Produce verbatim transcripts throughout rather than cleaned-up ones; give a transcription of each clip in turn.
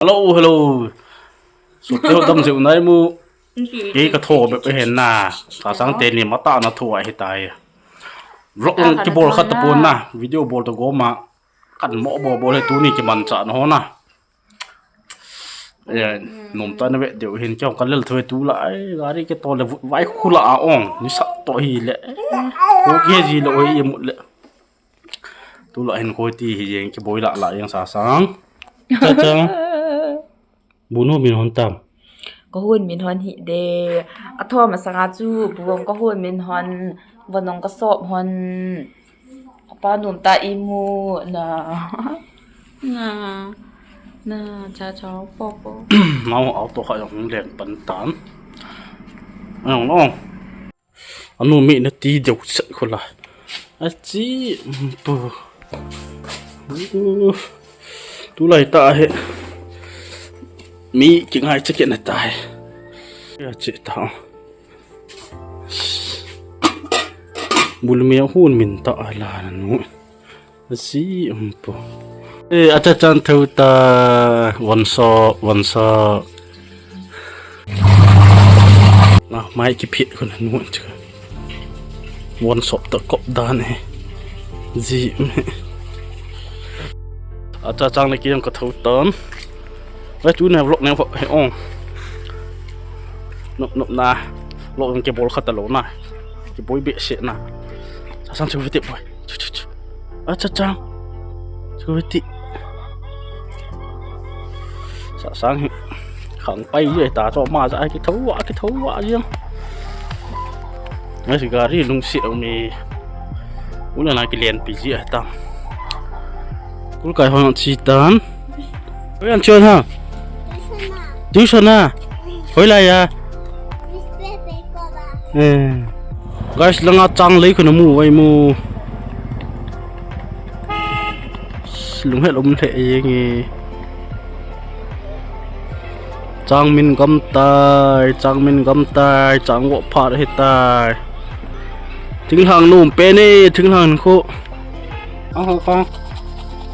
Hello, hello. Sopite ho damsel u nai mo. Kei ka tho bep ahi na. Sasang teni matah na tho ahi tai. Vlog lang kibol kha tapon na. Video bol to gom a. Kan mo bol bol he tuni kimanchah na ho na. Eh, nom tah na ve deu hin kei ka lel thoi tulai. Gari kitol le vut vai khula a ong. Nisa toh hile. Ko ke ji le oi imut le. Tulai hin koi ti hi jeng kiboi lah lah jeng Sasang. Cha cha. Bu nom min hon tam. Ka hon min hon hi de. Athom asanga chu bu ong ka hon min hon. Von ong ka sop hon. Apa nom tah imu na. Na. Na cha cha po po. Mau auto kha jong leng pan tan. Ayong no. Anu mi na ti deu set khula. Achi, pu. Tulai tah he. Mi kingai cheke na tah he. Achi tah. Bul mi a hun min tah a la na nu. Si, um, po. Eh, acha chan thou ta, von sop, von sop. Na, mai kiphit khun nu chu. Von sop ta kop dan e. Ji, um. Acha chang le kiyang ka thou tan. Ve tu ne vlog ne vlog he ong. Nop, nop na. Vlog ke bol kha ta lo na. Kiboi behseh na. Sasang chu ve ti boi. Chu, chu, chu. Acha cha. Chu ve ti. Sasang hi. Khang pai ye ta cho ma ja kithou a, kithou a jeng. Ngai si gari lungsi u mi. Ula na kilian pi ji a ta. Kul kai hon chi tan. Hoi an chon ha. Tuition a. Hoi lai a. Eh. Guys, langa chang lei khun amu vai mu. Lunghet um lheh jeng e. Chang min gam tai, chang min gam tai, chang go phat hi tai. Thinglhang nom pen e, thinglhang khu. Ang ho ka.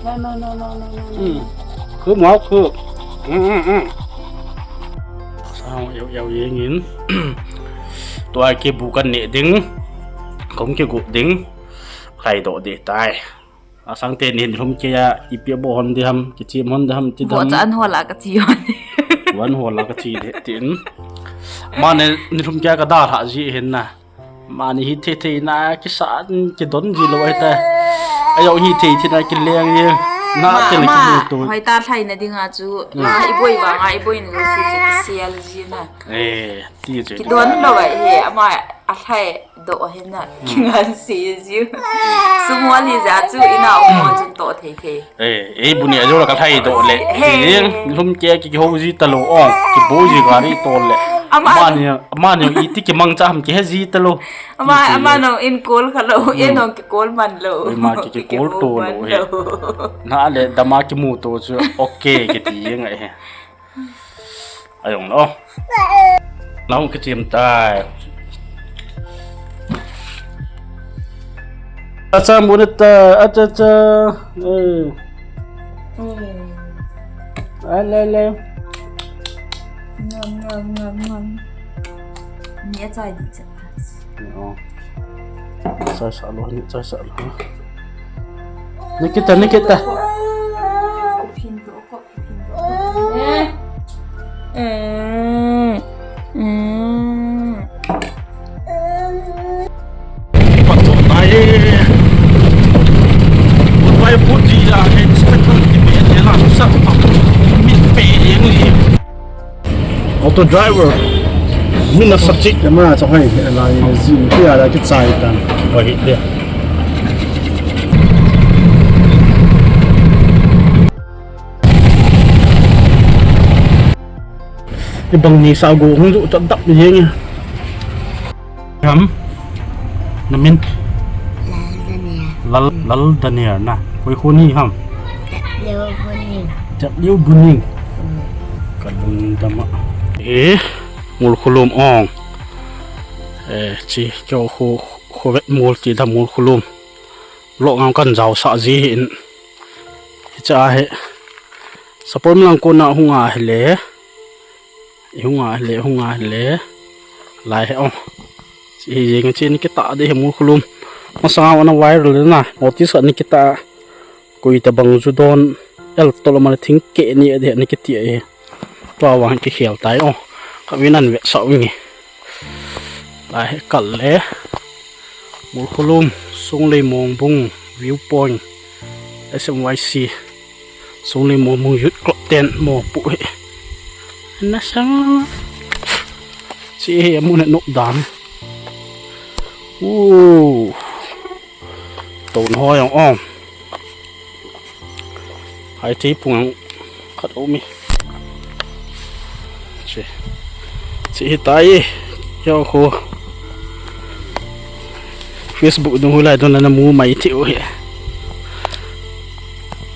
No, no, no, no, no, no, no. Hmm. Khu mo khu. Hmm, hmm, hmm. Sang yau yau jeng in. Tua kibu kan ne ding. Kong kigu ding. Khai do de tai. Asang te nin lhum ke ya ipi bo hon de ham, kichim hon de ham, ti bo dam. Cha an hola ka chi hon. Wan hola ka chi de tin. Mane nilhum ke ka da lha ji hin na. Mani hi thei thei na kisa kidon ji lo ai ta. Ayo hi thei thei na kileng ye. Na ma, te na ma, kimu tu. Hoi ta thlai na dinga chu. Hmm. La i boi vanga i boi ni lo si chu kisial ji na. Eh, ti chu. Kidon lo ai he ama a thlai do hin na. Hmm. Kingan si ji. Sumoli ja chu ina o mo chu to thei thei. Eh, eh, bu ni a jo la ka thlai do le. He. Ti jeng, lhum ke ki ho ji ta lo ong, kibu ji gari tol le. Ama. Ama ni, ama ni iti kimang cha ham kihe ji ta lo. Ama, ti ama jeng. No in call kha lo, hmm. E no ki call man lo. Eh, ma ki, ki call to lo, he. Na le dama kimu to chu, okay, kiti jeng ai he. Ayong no. Nau kichim tai. Acha mu ne ta, acha cha. Eh. Mm. Ai, le, le. Ngam, ngam, ngam, ngam. Ni achai di chat. Oh. Chai sa lo, ni chai sa lo. Nikita, Nikita. Pin to ko. Auto driver. Mina sa chik. Ama cha hoi, la ni ji, ki ala ki chai tan. Hoi, de. Ibang ni sa go hung ju cha dap ni jeng. Ham. Na min? Lal Daniel. Lal, Lal Daniel na. Koi khu ni ham? Tep Liu Buning. Tep Liu Buning. Hmm. Ka lung dama. Eh, mul khulum ong. Eh, chi kyo khu, khu vet mul ti da mul khulum. Lo ngam kan jao sa ji hin. Cha he. Sapol lang kona hung ahile. Hung ahile, hung ahile. Lai he o. Hiche jeng a chun kitah ding ahi Murkhulum. Masanga ana viral na. Notice ana kitah. Koi tabang ju don. El tolma thing keh ni ding ana kiti ahi. Tua vang kikhel tai o. Ka vin an vetsah u nge. Lai he kal le. Murkhulum, Songlei Mongbung, viewpoint, S M Y C, Songlei Mongbung Youth Club ten mo pu he. Nasa. Hiche hi amun a nop dan. Uh. Tou na ho jong om. Hai thei pung khat um e. Hiche. Hiche hi tai. Yo ko. Facebook dung hu lai dong na mu mai thei u hi.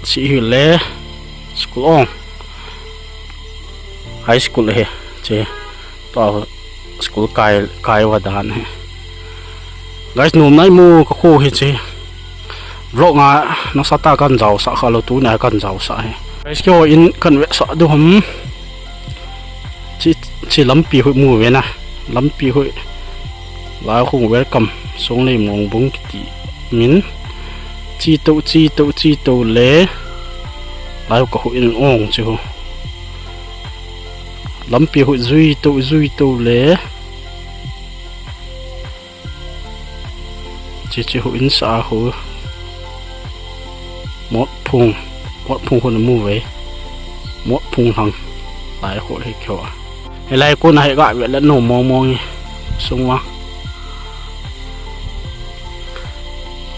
Hiche hi le. School ong. High school hi. Hiche. Tua school kai, kai uva dan hi. Guys, nom nai mo ka kho hiche. Vlog nga nasatah a kan jaosah kha lou, tuni a kan jaosah hi. Guys, keiho in kan vetsah diu ham. Hiche, hiche lampi hoi mu ve na. Lampi hoi. Lai hung welcome. Songlei Mongbung kiti min. Hiche tou, hiche tou, hiche tou le. Lai ka hoi in ong hiche ho. Lampi ho jui tou, jui tou le. Hiche, hiche ho in sa ho. Mot phung, mot phung ho na mu ve. Mot phung hang. Lai ho hi keiho a. Hilai kona hi ga ve le nom mong mong e. Sung a.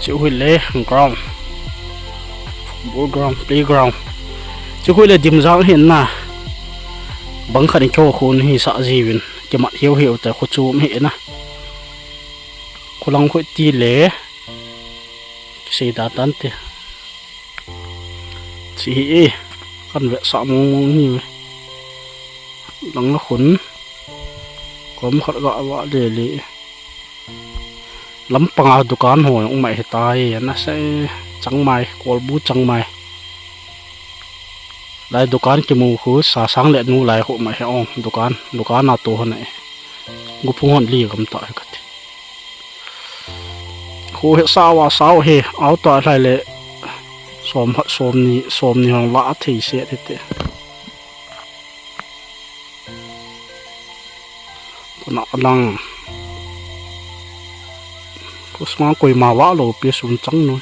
Hiche hi le ground. Football ground, playground. Hiche hi le dim jang hin na. Bang khat in keiho khun hi sa jiuvin. Kimat hiu hiu te khu chom hi na. Khu lang khu ti le. Kisei da tan te. Hiche hi e. Kan vetsah mong mong ni. Lang a khun. Kom khat ga va le le. Lampanga dukan ho jong um ahi tai, ana sei changmai, kolbu changmai. Lai dukan kimu khu Sasang le nu lai khu um ahi ong, dukan, dukan a tou hon ahi. Guphung hon li gam ta ahi kati. Khu hi sao a sao hi, auto a lai le som khat, som ni, som ni hong la a thei se ti te. Kona lang. Kusma koima va lou pi sum chang nu.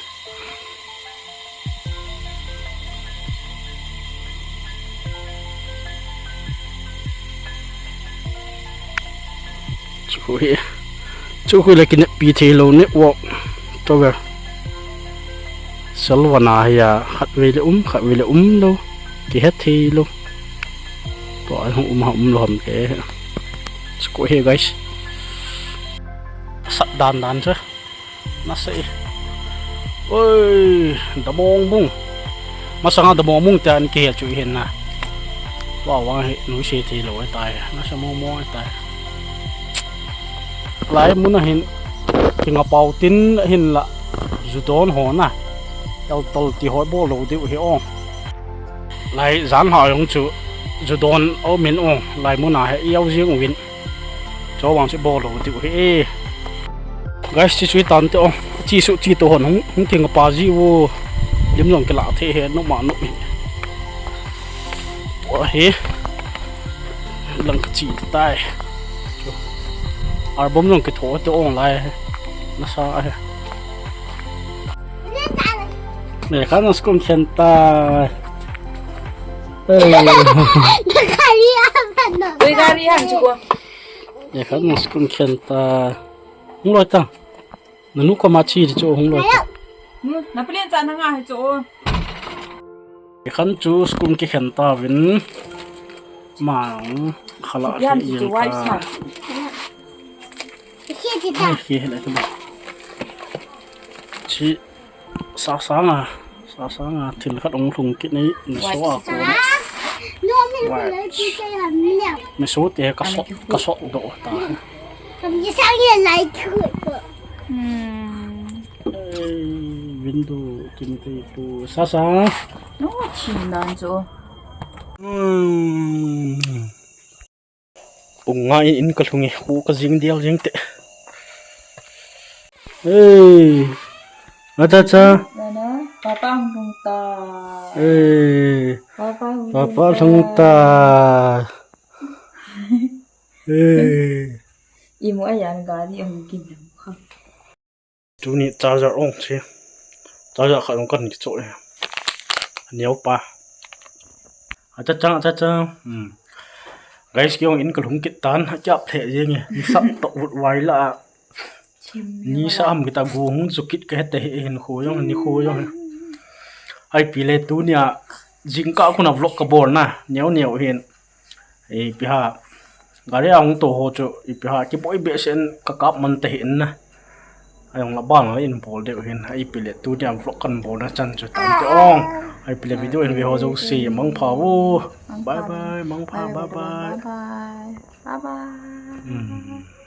Chu khu hi. Chu khu le kinepi thei lou network. Tower. Salvana hi a khat vei le um, khat vei le um lou. Kihe thei lou. Tua hung um ha um lou ham ke. Chu khu hi guys. Sat dan dan chu. Nasei. Oi, Damong bung. Masanga Damong bung te an kihe chu hin na. Tua vang hi nuisat thei lou ahi tai. Nasa mong mong ahi tai. Lai mun a hin, kinga pau tin hin la, ju don ho na. El tol ti ho bol lou diu hi ong. Lai jan ha jong chu, ju don aum in ong. Lai mun a hi i au jing uvin. Chu vang chu bol lou diu hi. Guys, chi chu i tan te ong. Chi su chi to hon hung, hung kinga pa ji u. Lim jong kila thei hi, noma no. Tua hi. Lang ka chi tai. Album jong kitho te ong lai. Nasa ahi. Lekha na school khen ta. Ei. Lekha ri a pan na. Oi, gari han chu ko. Lekha na school khen ta. Hung loi ta. Nanu koma chi chu hung loi ta. Nu, na plan cha na nga hi chu. Lekha chu school kikhen ta vin. Mang khala. Yan ki chu wai sa. Ai, khi he le tu. Chi Sasanga, Sasanga, thil khat ong lhung kit nei, ni so a ko. Wipes. Ni so te ka sot, ka sot do ta. Hmm. Ei, window, tin te tu, Sasanga. No, chin dan chu. Hmm. Pung nga in, in ka lhung e, khu ka jing dial jing te. Hey. Acha cha. Nana, papa ang lhung ta. Hey. Papa ang lhung ta. Papa ang lhung ta. Hey. Imu ayan gari ang kin. Tuni charger ong che. Charger khat ong kan kicho e. Neo pa. Acha chang, acha chang. Hmm. Guys, kei ong in ka lhung kit tan, acha phe jeng e. Ni sap to ut vai la. Ni sa ham kita gu hung chu kit ka het te hi hin khu jong, ni khu jong. Ai pi le tunia jingkah khu na vlog ka bol na. Neo neo hin. Ipi ha, gari a hung to ho chu, ipi ha, kiboi behseh in ka kap man te hin na. Ai hung la ban la in bol deu hin, ipi le tunia vlog kan bol na chan chu tam te ong. Ipi le video in ve ho jouse, mangpha o. Bye bye, mangpha, bye bye. Bye bye. Bye bye. Hmm.